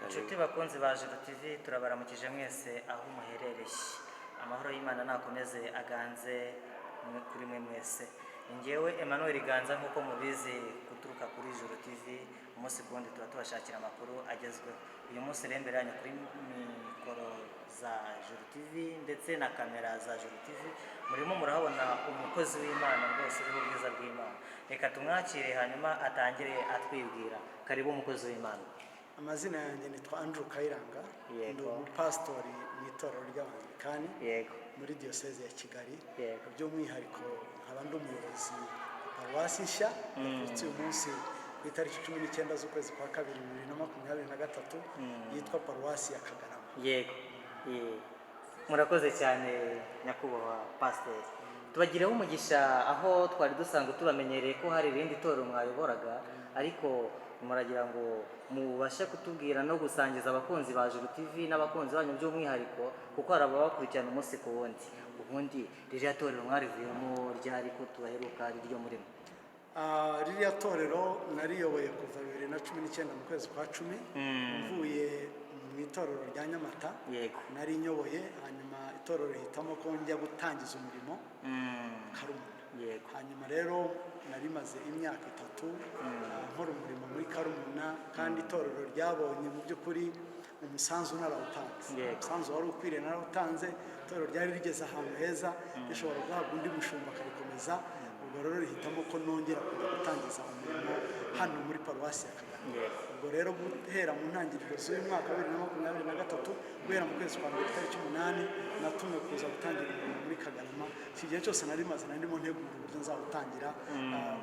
Inshuti bakunzi ba Juru TV, turabaramukije mwese aho muherereye. Amahoro y'Imana nakomeze aganze kuri mwe mwese. Ngewe Emmanuel Ganza, nk'uko mubizi, guturuka kuri Juru TV, umunsi ku wundi tuba tubashakira amakuru agezweho. Uyu munsi rero, imbere yanyu kuri mikoro za Juru TV ndetse na kamera za Juru TV, murimo murahabona umukozi w'Imana rwose uriho ubwiza bw'Imana. Reka tumwakire, hanyuma atangire atwibwira. Karibu, umukozi w'Imana. Amazina yanjye nitwa Andrew Kayiranga. Ndi umupasitori mu itorero ry'Abangilikani muri Diyoseze ya Kigali. By'umwihariko nkaba ndi umuyobozi wa paruwasi nshya yavutse uyu munsi ku itariki 19 z'ukwezi kwa kabiri 2023, yitwa Paruwasi ya Kagarama. Yego. Murakoze cyane, nyakubahwa pasiteri. Tubagireho umugisha. Aho twari dusanzwe tubamenyereye ko hari irindi torero mwayoboraga, ariko muragira ngo mubashe kutubwira no gusangiza abakunzi ba Juru TV n'abakunzi banyu by'umwihariko, kuko hari ababakurikirana umunsi ku wundi. Ubundi ririya torero mwarivuyemo ryari, ko tubaheruka ari ryo murimo? Ririya torero nariyoboye kuva 2019 mu kwezi kwa 10, mvuye mu itorero rya Nyamata nari nyoboye. Hanyuma itorero rihitamo ko njya gutangiza umurimo Karumuna. Hanyuma rero nari maze imyaka 3 nkora umurimo muri Karumuna, kandi itorero ryabonye mu by'ukuri umusanzu narawutanze. Umusanzu wari ukwiriye narawutanze. Itorero ryari rigeze ahantu heza, rishobora guhabwa undi mushumba akarikomeza. Ubwo rero rihitamo ko nongera kujya gutangiza umurimo hano muri Paruwasi ya Kagarama. Ubwo rero guhera mu ntangiriro z'uyu mwaka wa 2023, guhera mu kwezi kwa mbere itariki 8, natumwe kuza gutangira umurimo muri Kagarama. Iki gihe cyose nari maze nari ndimo ntegura uburyo nzawutangira,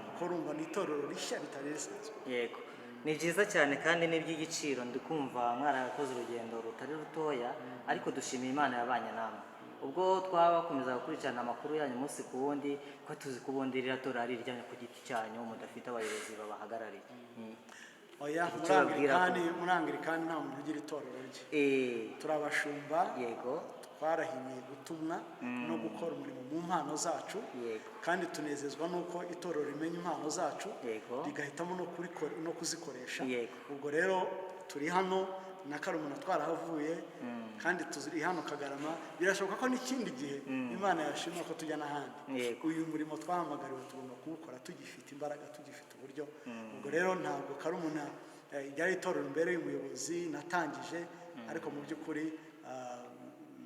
kuko urumva ni itorero rishya ritari risanzwe. Yego, ni byiza cyane kandi ni iby'igiciro. Ndi kumva mwarakoze urugendo rutari rutoya, ariko dushimiye Imana yabanye namwe ubwo twabakomeza gukurikirana amakuru yanyu umunsi ku wundi, ko tuzi ko ubundi ririya torero ari iryanyu ku giti cyanyu, mudafite abayobozi babahagarariye. Oya, muri Icyo babwira ko- Anglikani, muri Anglikani nta muntu ugira itorero rye. Turi abashumba. Twarahimiye gutumwa no gukora umurimo mu mpano zacu, kandi tunezezwa n'uko itorero rimenya impano zacu, rigahitamo no kuzikoresha. Ubwo rero turi hano na Karumuna twarahavuye, kandi turi hano Kagarama. Birashoboka ko n'ikindi gihe Imana yashima ko tujya n'ahandi. Uyu murimo twahamagariwe tugomba kuwukora tugifite imbaraga, tugifite uburyo. Ubwo rero ntabwo Karumuna ryari itorero imbere y'umuyobozi natangije, ariko mu by'ukuri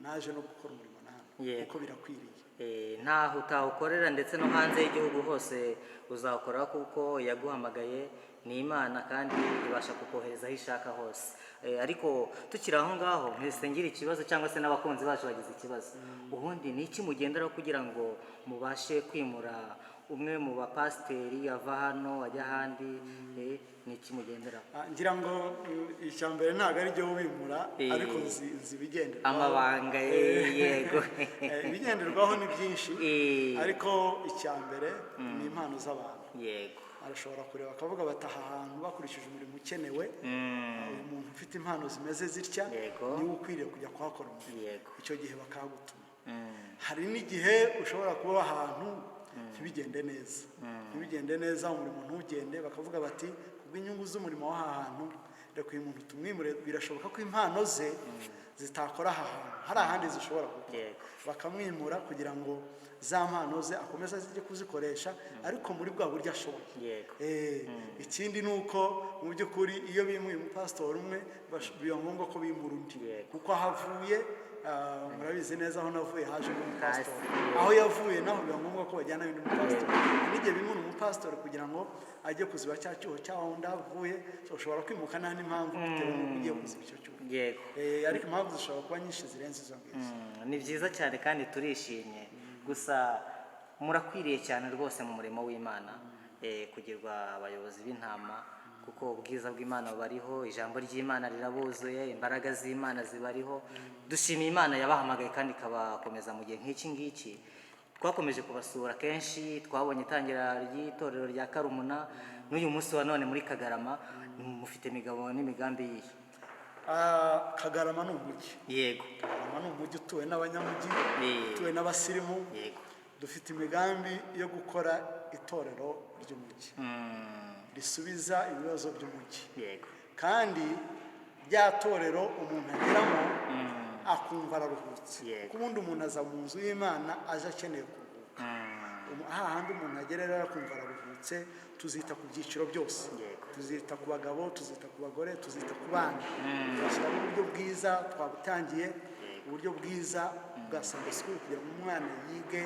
naje no gukora umurimo na hano kuko birakwiriye. Ntaho utawukorera, ndetse no hanze y'igihugu hose uzawukora, kuko yaguhamagaye ni Imana kandi ibasha kukohereza aho ishaka hose. Ariko tukiri aho ngaho, mwese ngira ikibazo, cyangwa se n'abakunzi bacu bagize ikibazo: ubundi ni iki mugenderaho kugira ngo mubashe kwimura umwe mu bapasiteri, ava hano ajya ahandi? Ni iki mugenderaho? Ngira ngo icya mbere ntabwo ari ryo wimura, ariko nzi ibigenderwaho. Amabanga ye, yego. Ibigenderwaho ni byinshi, ariko icya mbere ni impano z'abantu. Arashobora kureba akavuga bati: "Aha hantu, bakurikije umurimo ukenewe, uyu muntu ufite impano zimeze zitya niwe ukwiriye kujya kuhakora umurimo." Icyo gihe bakahagutuma. Hari n'igihe ushobora kuba ahantu ntibigende neza, ntibigende neza, umurimo ntugende, bakavuga bati: "Kubw'inyungu z'umurimo w'aha hantu, reka uyu muntu tumwimure. Birashoboka ko impano ze zitakora aha hantu, hari ahandi zishobora gukora." Bakamwimura kugira ngo za mpano ze akomeze azijye kuzikoresha, ariko muri bwa buryo ashoboye. Ikindi ni uko mu by'ukuri iyo bimuye umupasitori umwe, biba ngombwa ko bimura undi, kuko aho avuye, murabizi neza, aho navuye haje undi mupasitori. Aho yavuye naho biba ngombwa ko bajyana undi mupasitori. Hari n'igihe bimura umupasitori kugira ngo ajye kuziba cya cyuho cya wundi avuye. So, ushobora kwimuka nta n'impamvu, bitewe n'uko ugiye kuziba icyo cyuho. Ariko impamvu zishobora kuba nyinshi zirenze izo ngizo. Ni byiza cyane kandi turishimye. Gusa murakwiriye cyane rwose mu murimo w'Imana, kugirwa abayobozi b'intama, kuko ubwiza bw'Imana bubariho, ijambo ry'Imana rirabuzuye, imbaraga z'Imana zibariho. Dushimiye Imana yabahamagaye kandi ikabakomeza mu gihe nk'iki ngiki. Twakomeje kubasura kenshi, twabonye itangira ry'itorero rya Karumuna, n'uyu munsi wa none muri Kagarama. Mufite imigabo n'imigambi yihe? Kagarama ni umujyi. Kagarama ni umujyi utuwe n'abanyamujyi, utuwe n'abasirimu. Dufite imigambi yo gukora itorero ry'umujyi risubiza ibibazo by'umujyi, kandi Rya torero umuntu ageramo akumva araruhutse, kuko ubundi umuntu aza mu nzu y'Imana aje akeneye kuruhuka. Hahandi umuntu agera rero akumva araruhutse. Tuzita ku byiciro byose, tuzita ku bagabo, tuzita ku bagore, tuzita ku bana. Tuzashyiraho uburyo bwiza, twabutangiye, uburyo bwiza bwa Sunday school kugira ngo umwana yige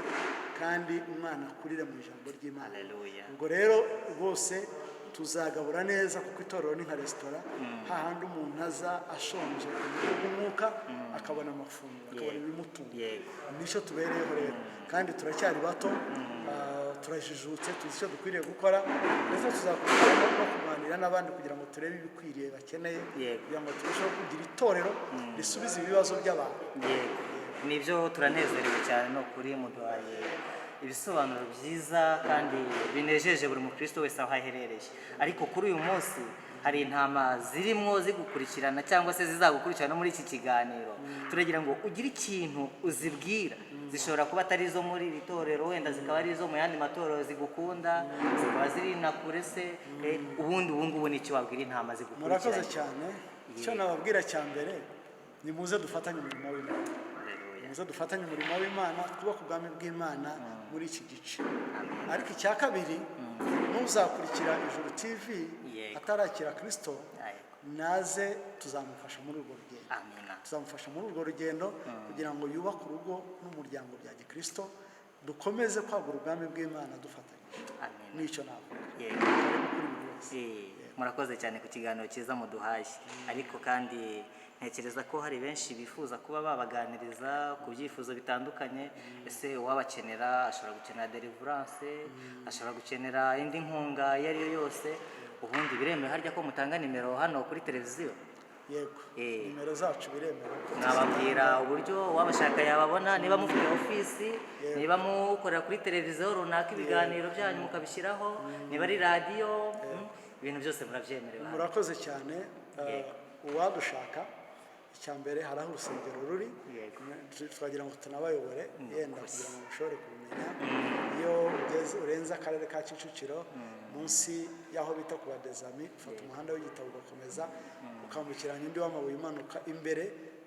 kandi umwana akurire mu ijambo ry'Imana. Haleluya. Ubwo rero rwose tuzagabura neza, kuko itorero ni nka resitora, hahandi umuntu aza ashonje mu buryo bw'umwuka akabona amafunguro, akabona ibimutunga. Nicyo tubereyeho rero, kandi turacyari bato, turajijutse, tuzi icyo dukwiriye gukora, ndetse tuzakomeza no kuganira n'abandi kugira ngo turebe ibikwiriye bakeneye, kugira ngo turusheho kugira itorero risubiza ibibazo by'abantu. Yego, nibyo, turanezerewe cyane no kuri muduhaye ibisobanuro byiza kandi binejeje buri mukristo wese aho aherereye. Ariko kuri uyu munsi hari intama zirimo zigukurikirana cyangwa se zizagukurikirana muri iki kiganiro. Turagira ngo ugire ikintu uzibwira. Zishobora kuba atari izo muri iri torero, wenda zikaba ari izo mu yandi matorero zigukunda, zikaba ziri na kure se. Ubundi ubu ngubu ni icyo wabwira intama Murakoze zigukurikiranye? cyane. Icyo nababwira cya mbere ni muze dufatanye umurimo w'Imana. Haleluya. Muze dufatanye umurimo w'Imana, twubake ubwami bw'Imana muri iki gice. Ariko icya kabiri, n'uzakurikira Ijuru TV atarakira Kirisito, naze tuzamufasha muri urwo rugendo. Amina. Tuzamufasha muri urwo rugendo kugira ngo yubake urugo n'umuryango bya gikirisito, dukomeze kwagura ubwami bw'Imana dufatanyije. Amina. Nicyo navuga. Karibu kuri buri wese. Murakoze cyane ku kiganiro cyiza muduhaye. Ariko kandi ntekereza ko hari benshi bifuza kuba babaganiriza ku byifuzo bitandukanye. Ese uwabakenera ashobora gukenera deliverance, ashobora gukenera indi nkunga iyo ari yo yose, ubundi biremewe harya ko mutanga nimero hano kuri televiziyo? Yego, nimero zacu biremewe ko Mwababwira uburyo uwabashaka yababona, niba mufite ofisi, niba mukorera kuri televiziyo runaka, ibiganiro byanyu mukabishyiraho, niba ari radiyo, ibintu byose murabyemerewe hano. Murakoze cyane. Uwadushaka, icya mbere hari aho urusengero ruri. Twagira ngo tunabayobore yenda kugira ngo mushobore kubimenya. Iyo ugeze urenze akarere ka Kicukiro, munsi y'aho bita ku Badezami, ufata umuhanda w'igitabo ugakomeza ukambukiranya undi w'amabuye, umanuka imbere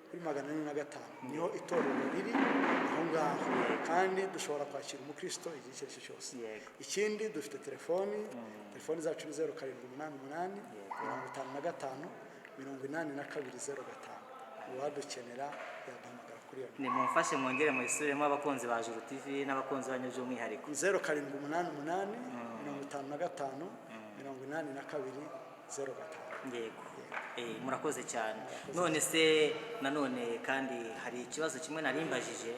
kuri 405, niho itorero riri aho ngaho, kandi dushobora kwakira umukristo igihe icyo ari cyo cyose. Ikindi, dufite telefoni. Telefoni zacu ni 0788 55 82 05. Uwadukenera yaduhamagara kuri iyo nimero. Nimumfashe mwongere muyisubiremo, abakunzi ba Juru TV n'abakunzi banyu by'umwihariko. 0788 55 82 05. Yego. Murakoze cyane. None se nanone kandi hari ikibazo kimwe narimbajije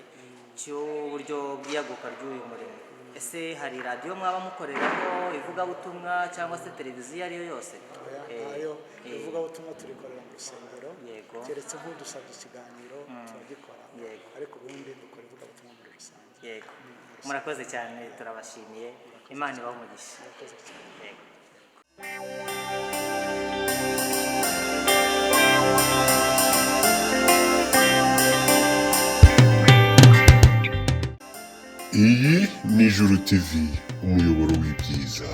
cy'uburyo bw'iyaguka ry'uyu murimo. Ese hari radiyo mwaba mukoreraho ivugabutumwa cyangwa se televiziyo iyo ari yo yose? Oya, ntayo. Ivugabutumwa turikorera mu rusengero, keretse nk'udusabye ikiganiro turagikora, ariko ubundi dukora ivugabutumwa muri rusange. Yego, murakoze cyane, turabashimiye. Imana ibahe umugisha. Murakoze cyane. Yego. Iyi ni Ijuru TV, umuyoboro w'ibyiza.